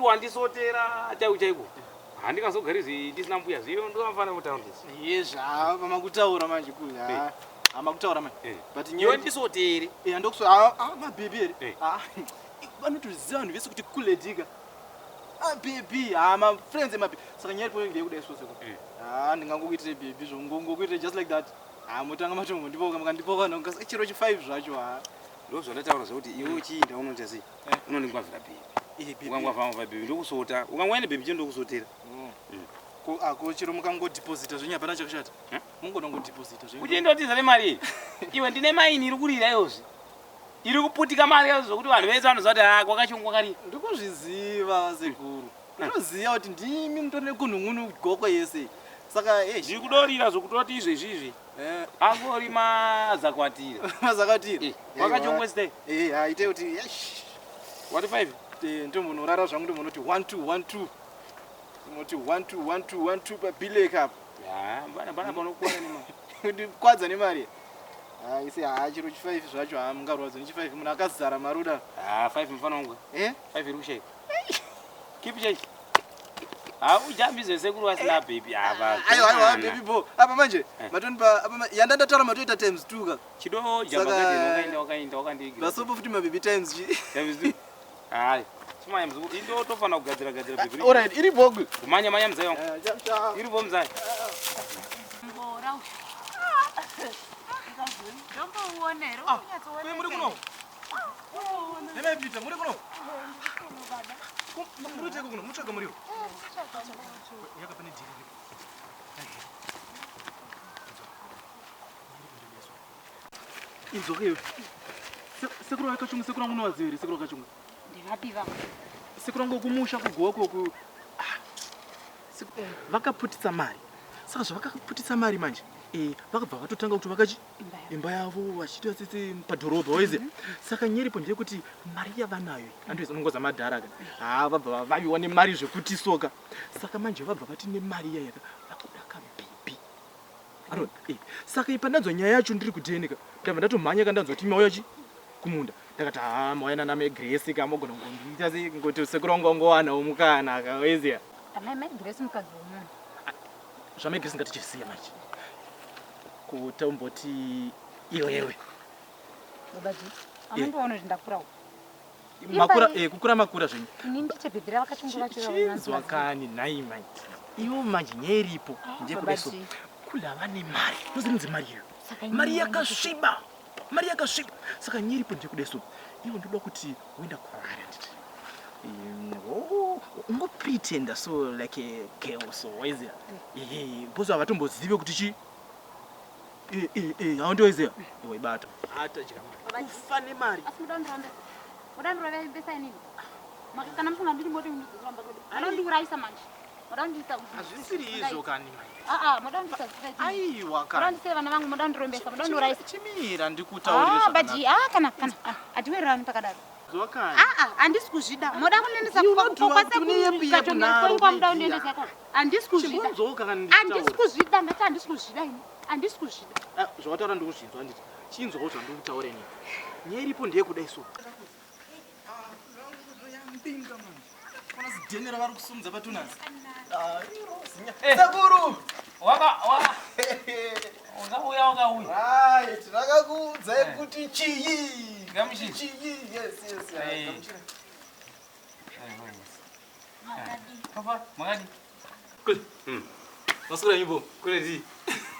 Zvekuti wandisotera chaiko chaiko. Handingazogari zvi ndisina mbuya zviyo ndofanira kutaura izvi. Yes, ah, makutaura manje kule. Ah, ah, makutaura manje. Eh. But Iwe nyaya ndisotere. eh ndokuso ah, ah mababy here. Eh. Ah, vanotoziva vanhu vese kuti kule dika. Ah baby, ah ma friends emababy. Saka nyaya iripo ndeyekudai so seko. Eh. Ah, ndingangokuitire baby zvongongokuitire just like that. Ah, motanga matongondipoka mukandipoka nonga chero chi 5 zvacho ah. Ndozvandataura zvekuti iwe uchiinda unoita sei? Eh. Unondingwavhira baby. Eh baby. Ukangwavha baby ndokusota. Ukangwaya nebaby chete ndokusotera. Mm. Ko ah ko chero mukangodeposita zvenyu hapana chakashata. Eh? Mungonongodeposita zvenyu. Uchindotiza nemari iyi. Iwe ndine maini iri kurira iyozvi. Iri kuputika mari yazo zvokuti vanhu vese vanoziva kuti ah kwakachongwa kari. Ndikuzviziva sekuru. Ndinoziva kuti ndimi mutori nekunhun'unu goko yese. Saka eh Zviri kudorira zvokutoti izvezvi izvi. eh Angori mazakwatira. mazakatira. Eh, wakachongwa site. Eh, haite kuti eish. Wati 5. Eh, ndombonorara zvangu ndombonoti 1 2 1 2. Ndinoti 1 2 1 2 1 2 pabilek apa. Ya, bana bana panokuwana nemari. Kundikwadza nemari. Ah, isi ha chiro chi 5 zvacho ha mungarwadza nechi 5 munhu akazara maruda. Ah, 5 mfana wangu. Eh? 5 iri kushaika. Keep change. Ah, ujambi sekuru vasina baby ava. Aiwa aiwa baby bo. Apa manje Eh. matonipa apa yanda ndataura matoita times 2 ka. Chido jamba Saka- kati wakaenda wakaenda wakandiigira. Vasopo futi mababy times chi. Times 2. Hayi. Chimaya mzukuru, indo tofana kugadzira gadzira baby. Alright, iri bogu. Kumanya manya mzai wangu. Eh, chap chap. Iri bo mzai. Mbora uyu. Ndombouona here? Ah, Unyatsoona Kwe muri kuno? Nena Peter, muri kuno? Muri teko kuno, mutsvaga muriwo. Yaka pane dhiri iripo. Inzoka iyo. Sekuru vakachunga, sekuru vangu unovaziva here sekuru vakachunga? Ndivapi vamwe? Sekuru vangu kumusha kugowa koku. Ah, Vakaputitsa mari. Saka zvavakaputitsa mari manje, eh, vakabva vatotanga kuti vakachi Imba yavo. imba yavo vachiita tsitsi padhorobha waiziya saka nyeripo ndeyekuti mari yavanayo andoiza unongoza madhara ka ha vabva vavaviwa nemari zvekuti soka saka manje vabva vati nemari iya yaka vakuda kabhebhi Ano, eh, saka ipa ndanzwa nyaya yacho ndiri kudhenika ndabva ndatomhanya ka ndanzwa kuti mauya chi kumunda ndakati ha mauya nana megresi ka mogona kungondiita sei ngoti sekuru wangu wangowanawo mukana ka waiziya Amai mai Grace mukadzi womunhu. zvamegresi ngatichisiya manje kutomboti iwewe Baba G. Amundiona kuti ndakurawo. makura Imba eh, kukura makura zvenyu Ini ndichebhebhira vakachungu vacho chinzwa kani nhai mai iwo manje nyaya iripo ndeyekuda so Baba G. kula vane mari ndozinonzi mari iyo Saka inini mari ndinoda yakasviba mari yakasviba saka nyaya iripo ndeyekuda so iwo ndoda kuti woenda kuharare nditi ungopretenda so like a girl so waiziya ehe because havatombozive kuti chi haundoiziya iwaibata atadya Baba G. kufa nemari Asi muda kundirambesa. Muda kundirambesa inini. Kana musingandidi moti ndizoramba kwedu. Muda kundiurayisa manje. Muda kundiita kuti. hazvisiri izvo kani mai Ah ah, muda kundiita kuti. aiwa Muda kani kundisiya vana vangu, muda kundirombesa, muda kundiurayisa. chimira ndikutaurire Ah, but ah kana kana ah, hatiwirirani pakadaro. zvakanaka kani Ah ah, handisi kuzvida. Muda kundiendesa You don't want to neyepu yepu naro, kwasekuru muda baby. kundiendesa ikoko. Handisi kuzvida. chimbonzoka kani Handisi ndikutaura kuzvida, ndati handisi kuzvida ini. Handisi kuzvida. Ah, zvawataura ndikuzvinzwa handiti chinzwawo zvandikutaura inini nyaya iripo ndeyekudai so zidheni ravari kusumudza patunasi sekuru Waka wa. Wakauya wakauya. right rakakuudzai kuti chii Gamuchira. chii yes yes Eh. gamuchira. Papa, makadi. Maswera nyimbo Kule di.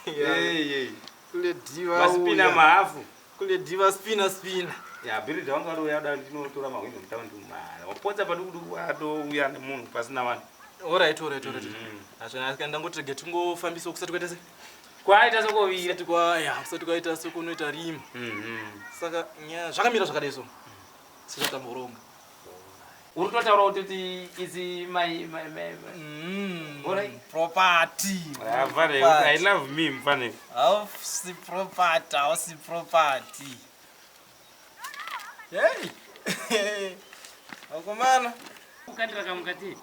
Hey, hey. kule diva Masipina uya. mahafu. kule diva spina spina Ya, bhiridha wanga ari uya da ndinotora mahwindo mutaundi mara. Wapotsa paduku duku atouya nemunhu pasina vanhu. alright alright alright azvona ndangoti rega tingofambisa kusati kwaita sei Kwaita sokovira. kusati kwa ya kusati kwaita sekunoita rima Mhm. saka nyaya zvakamira zvakadai so sezvatamboronga Uri kutotaura kuti izi my my my. Alright. property Ah, mfana, I love me mfana. house property house property hey vakomana Ukandira kamukati.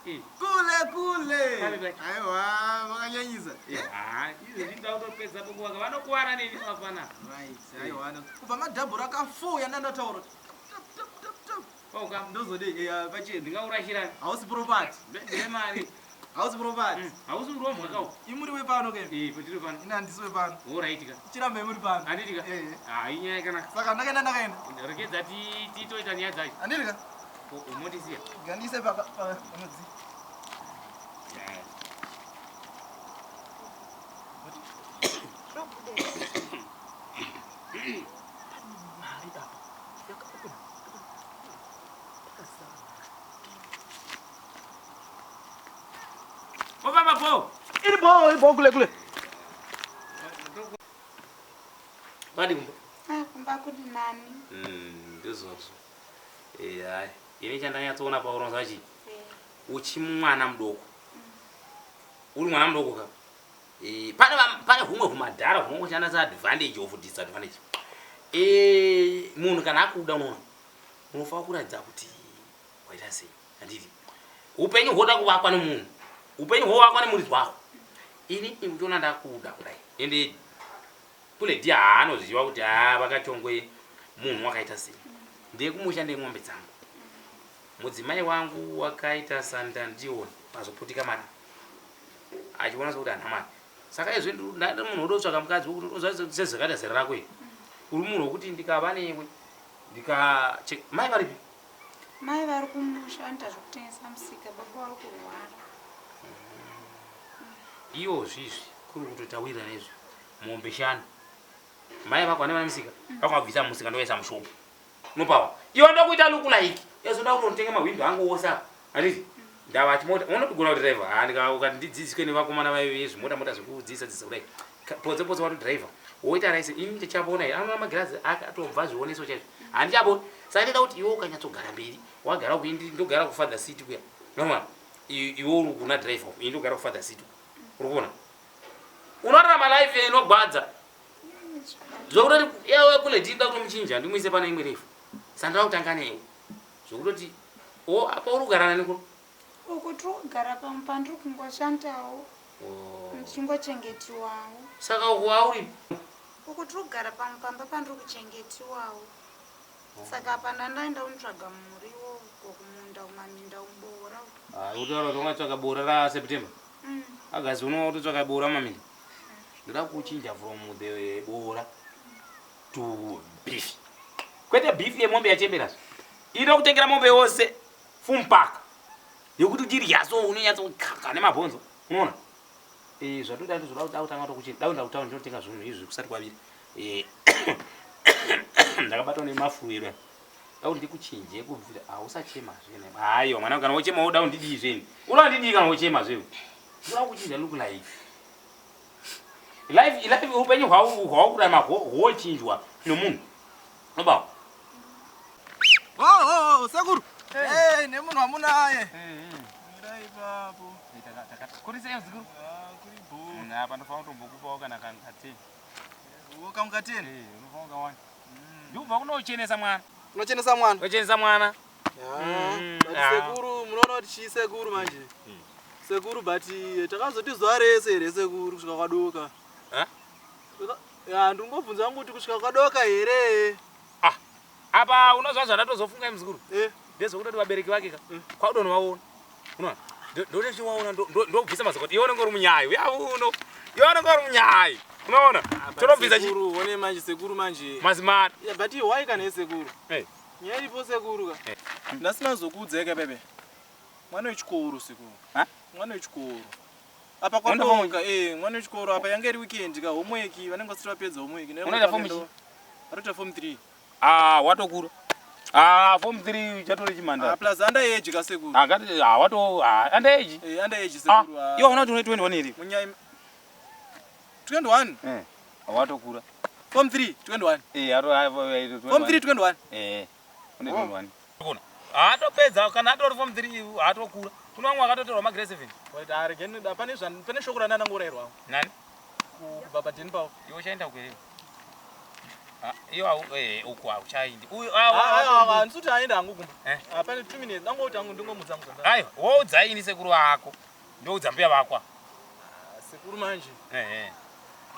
Eh. kule kule Pale pale. aiwa vakanyanyisa Ah, izvezvi ndakutopedza pokuwaka vanokuwana neni vafana. right aiwa kubva madhabhura aka 4 yandandataura Tap, tap, tap, tap. Oka. Ndozodei pachena. Ndingaurashira. Hausi property. Ndine mari. Hausi property. Hausi urombwa kawo. Imuri wepano ke. Eh, patiri pano. Ina handisi wepano. Alright ka. Chiramba imuri pano. Handiti ka. Eh. Ah, inyaya yakanaka. Saka ndakaenda ndakaenda. Regedza titoita nyaya dzacho. Handiti ka. Umondisiya. Gandise paka panodzi. Mari apa yakakona pakazara. Ofamba po. Iri bo, iri bo kule kule. Kwadi kumba. Ah, kumba kuri nani? Ndizvozvo. Eh, hayi. Ini chandanyatsoona pauronza chi. Uchi mwana mudoko. Uri mwana mudoko ka. Eh, pane pane humwe humadhara hunongoshanda seadvantage of disadvantage. Eh, munhu kana akuda unoona unofanira kuratidza kuti waita sei. Handiti. Upenyu hwoda kuvakwa nemunhu. Upenyu hwovakwa nemuridzi wako. Ini uchiona ndakuda kudai. Ende kule dia haanoziva kuti haa vakachongwe munhu wakaita sei. Ndekumusha ndemombe dzangu. Mudzimai wangu wakaita sandandione pazoputika mari. Achiona sekuti haana mari. Saka izvi ndari munhu wodotsvaka mukadzi wekuti sezvakaita zera rako iri. Uri munhu wekuti ndikava newe ndika mai varipi? Mai vari kumusha vanoita zvekutengesa musika, baba vari kurwara. Iyo zvizvi kuri kutotaurira nezvi mombe shanu. Mai vako vane musika, vakavabvisa musika ndovaisa mushopu. Unopawa. Iwe ndokuita look like. Yezoda kutotenga mahwindo angu ose apa. Handiti? Ndava chimota. Unotogona kuti driver. Ah, ndika ukati ndidzidziswe nevakomana vaive zvimota mota zvekudzidzisa dzidzisa kudai. Potse potse watu driver. Woita raisi ini ndichaona here? Anoona magirazi akatobva zvioneso chaizvo. Handichabooni. Saka ndinoda kuti iwe ukanyatsogara mberi, wagara uku ini ndogara kufather seat kuya. Unoona? Iwe uri kuna driver uku, ini ndogara kufather seat uku. Uri kuona? Unorarama life inogwadza. Zvekutoti iwe kule ndinoda kutomuchinja ndimuise pane imwe refu. Saka ndoda kutanga newe. Zvekutoti o apa uri kugara nani kuno? Uku tiri kugara pamwe pandiri kungoshandawo. Oh. Ndichingochengetiwawo. Saka uku auri? Uku tiri kugara pamwe pamba pandiri kuchengetiwawo. Saka apa ndandaenda kunotsvaga muriwo uko kumunda kumaminda kuboora. Ah, utaura kuti ungatsvaga boora ra September. Agazi unowa kutotsvaga boora maminda. Ndoda kuchinja from the boora to beef. Kwete beef yemombe yachembera. Ino kutengera mombe yose fumpaka. Yekuti uchirya so unonyatsokaka nemabhonzo. Unoona? Eh, zvatoda ndizvo da kutanga tokuchinja. Da kuenda kutauni ndinotenga zvinhu izvi kusati kwavira. Eh. Ndakabatwa nemafuwiro. Da kuti ndikuchinje kubvira hausachema zvene. Haiwa mwana kana wochema woda kundidii zvene. Unoda kundidii kana wochema zvene. Unoda kuchinja look like. Life life upenyu hwakurarama hwochinjwa nomunhu. Nobawo. Oh, oh, sekuru. Eh, nemunhu wamunaye. Mirai ipapo. Kuri sei muzukuru? Ah, kuri bho. Apa ndofanira kutombokupawo kana kangateni. Wo kamukateni. Eh, unofanira kawanda. Ndikubva kunochenesa mwana. Unochenesa mwana. Ochenesa mwana. Ah, but Ah. sekuru munoona kuti chii sekuru manje? Sekuru but takazoti zuva rese here sekuru kusvika kwadoka. Eh? Ya, ndingobvunza hangu kuti kusvika kwadoka here? Ah. Apa unozwa zvandatozofunga muzukuru. Eh, Ndezvekutoti vabereki vake ka. Kwakudonovaona. Unoona? Ndotochiwaona ndobvisa mazoko kuti iwe unenge uri munyayi. Uya uno. Iwe unenge uri munyayi. Unoona? Totobvisa chi sekuru, one manje sekuru manje. mazimari. Ya, but why kana sekuru? Eh. Nyaya iripo sekuru ka. Eh. Ndasina zokuudzai ka bebe. Mwana wechikoro sekuru. Ha? Mwana wechikoro. Apa Unoenda kwadoka eh mwana wechikoro apa yange iri weekend ka homework vanenge vasati vapedza homework. Unoita form chii? Arikuita form 3. Ah, watokura. Ah, form 3 chatore chimanda. Ah, plus under age ka sekuru. Ah, ngati ah wato ah under age. Eh, under age Ah, sekuru. ah. iwe una 21 here. Munyai 21 Eh. Watokura. form 3 21 Eh, ato form 3 21 Eh. Une 21. Kuna. Atopedza kana atori form 3 atokura. Kuna vamwe vakatotorwa ma grade 7. Wait, ah, regeni pane pane shoko randanangorayirwa Nani? kubva padheni pavo. Iwe uchaenda kuereva. Ah, iyo au eh uku hauchaindi. Uyu Ah, ah, ah handisi kuti aenda hangu kumba. Eh. Ah, pane 2 minutes ndangoti hangu ndingomudza hangu zvandari. Aiwa, woudza ini sekuru vako. Ndoudza mbuya vako. Ah, sekuru manje. Eh eh.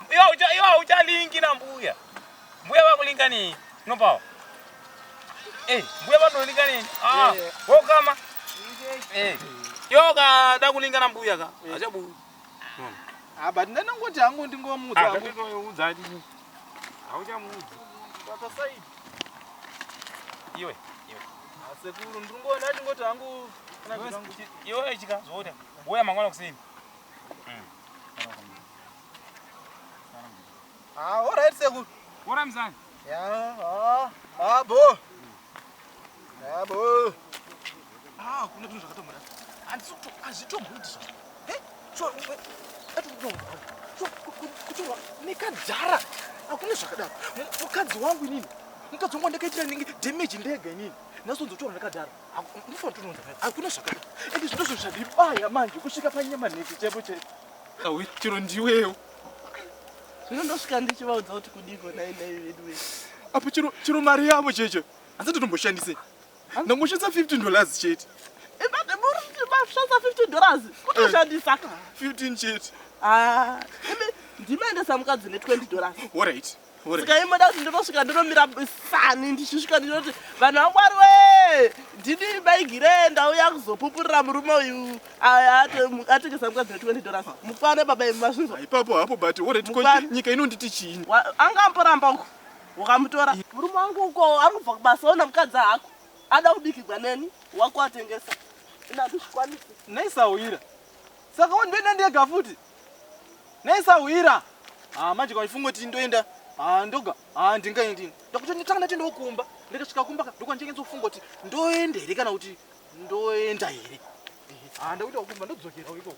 Iwe ucha iwe uchalinki na mbuya. Mbuya vakulinka nei? Unopawa. Eh, mbuya vanoningana neni. Ah, wokama. Eh. Yoka da kuningana mbuya ka. Achabu. Ah, but ndanongoti hangu ndingomuudza Ah, hangu. ndatitoudza ati. Hauchamuudzi. Pakasaidi. Iwe. Ah, sekuru ndingoona ndingoti hangu kana kuti hangu. Iwe chika zvoda. Uya mangwana kuseni. Ah, all right sekuru. Ora mzani. Ya, ah, ah, bo. Ya, bo. Ah, kuna zvinhu zvakatomura. Handisi kuto hazvitomboiti zvazvo. He? Sure, kutorwa nekadhara. Hakuna zvakadaro. Mukadzi wangu inini. Mukadzi wangu wandakaitira nenge damage ndega inini. Nhasi nekadhara. Ndinofanira kutonoudza mai. Hakuna zvakadaro. Ende zvindozvo zvandibaya manje kusvika panyama nhete chaipo chaipo. Awe, chero ndiwewo. Zvino ndosvika ndichivaudza kuti kudiko nai nai vedu we. Apo chero chero mari yavo cheche. Handisati tomboshandise. Ndangoshandisa $15 chete. Mashandisa $15 kutoshandisa. 15 chete. Ah, imi ndimaendesa mukadzi ne$20. Alright. Alright. Saka imoda kuti ndinosvika ndinomira sani ndichisvika ndinoti vanhu vamwari we ndini maigire ndauya kuzopupurira murume uyu atengesa mukadzi ne$20. Mukwane baba imi mazvinzwa. Ipapo hapo but alright ko Mukwane. nyika inonditi chiini? Angamboramba uko ukamutora murume wangu uko ari kubva kubasa ona mukadzi hako ada kubikirwa neni wako atengesa ina handizvikwanisi. Naisahwira. Saka wo ndoenda ndega futi. Naisahwira. Ah, manje kwaifunga kuti ndoenda. Ah, ndoga. Ah, ndingaendi. Ndakuti nditanga ndati ndokumba. Ndikasvika kumba ka ndokwandinyatsofunga kuti ndoenda here kana kuti ndoenda here. Ah, ndakuita kumba ndodzokera ikoko.